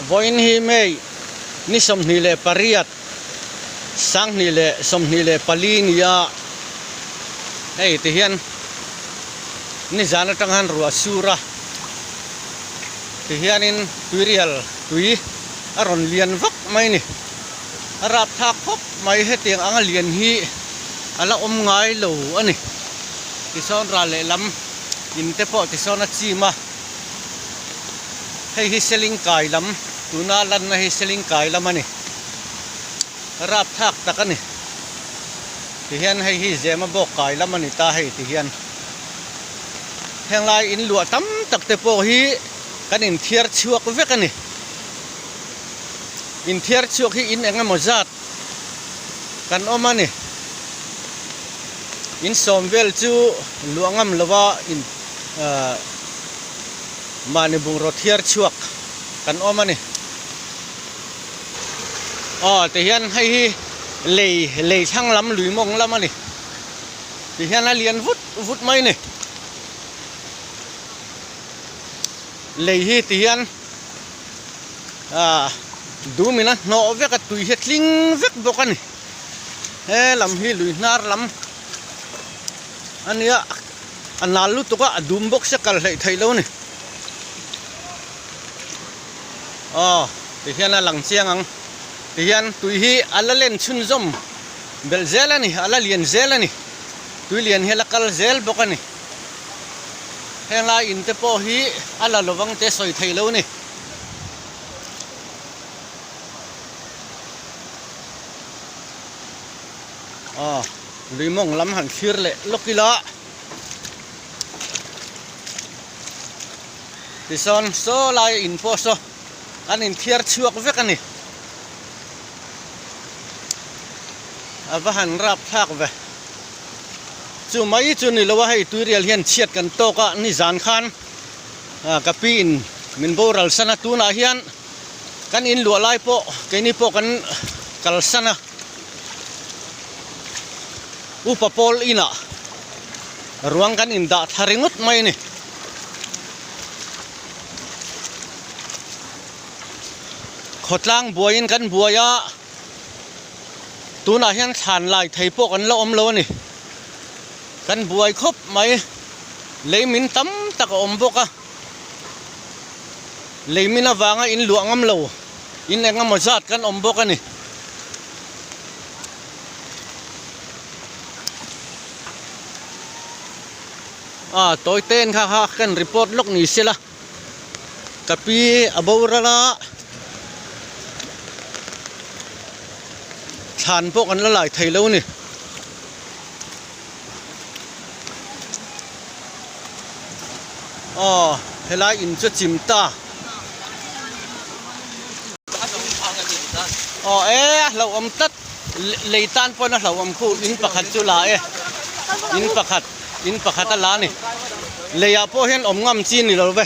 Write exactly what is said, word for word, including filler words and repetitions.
Vawiin hi May ni sawmhni le pariat, sanghni le sawmhni le pali ni a. Hei, ti hian nizan aṭang han ruah sur a. Ti hianin Tuirial tui a rawn lian vak mai ni. A rapthlak khawp mai, hetiang anga lian hi a la awm ngai lo a ni. Tisawn ral leh lam in te pawh tisawn a chim a. Hei hi Selingkai lam, tuna lanna hi Selingkai lam a ni. Rapthlak tak a ni. Ti hian hei hi Zemabawkkai lam a ni ta hei ti hian. Henglai in luah tam tak te pawh hi kan inthiar chhuak vek a ni. Inthiar chhuak hi in engemaw zat kan awm a ni. In sawm vel chu luah ngam lova in, ah, mahni bungraw thiar chhuak kan awm a ni. Aw, ti hian hei hi lei, lei thlang lam, Luimawng lam a ni. Ti hian a lian vut vut mai ni. Lei hi ti hian, a, dumin a hnawh vek a, tui hi a tling vek bawk a ni. He lam hi Luihnar lam a nia, a nal lutuk a, a dum bawk se, kal hlei thei lo ni. Aw, ti hian a lang chiang ang. Ti hian tui hi a la len chhunzawm belh zel a ni, a la lian zel a ni. Tui lian hi a la kal zel bawk a ni. Henglai in te pawh hi a la lo vang te sawi thei lo ni. Aw, Luimawng lam han thlir leh lawk ila. Tisawn saw lai in pawh saw an inthiar chhuak vek a ni. A va han rapthlak ve. Chu mai chu ni lo a, hei Tuirial hian chhiat kan tawk a, nizan khan, a, ka pi in min boral san a, tunah hian kan in luah lai pawh keini pawh kan kalsan a. Upa pawl inah ruang kan indah thla ringawt mai ni. Khawtlang buaiin kan buai a, tunah hian thlan lai thei pawh kan la awm lo a ni. Kan buai khawp mai, leimin tam tak a awm bawk a. Leimin avanga in luah ngam lo, in engemaw zat kan awm bawk a ni. A, tawite in kha kha kan report lawk ni sela. Ka pi a boral a, thlan pawh kan la lai thei lo ni. Aw, helai in chu chim ta. Aw, e, a hlauhawm tlat. Le-, lei tan pawhin a hlauhawm khu, in pakhat chu la e. In pakhat, in pakhat a la ni. Leiah pawh hian awm ngam chi ni lo ve.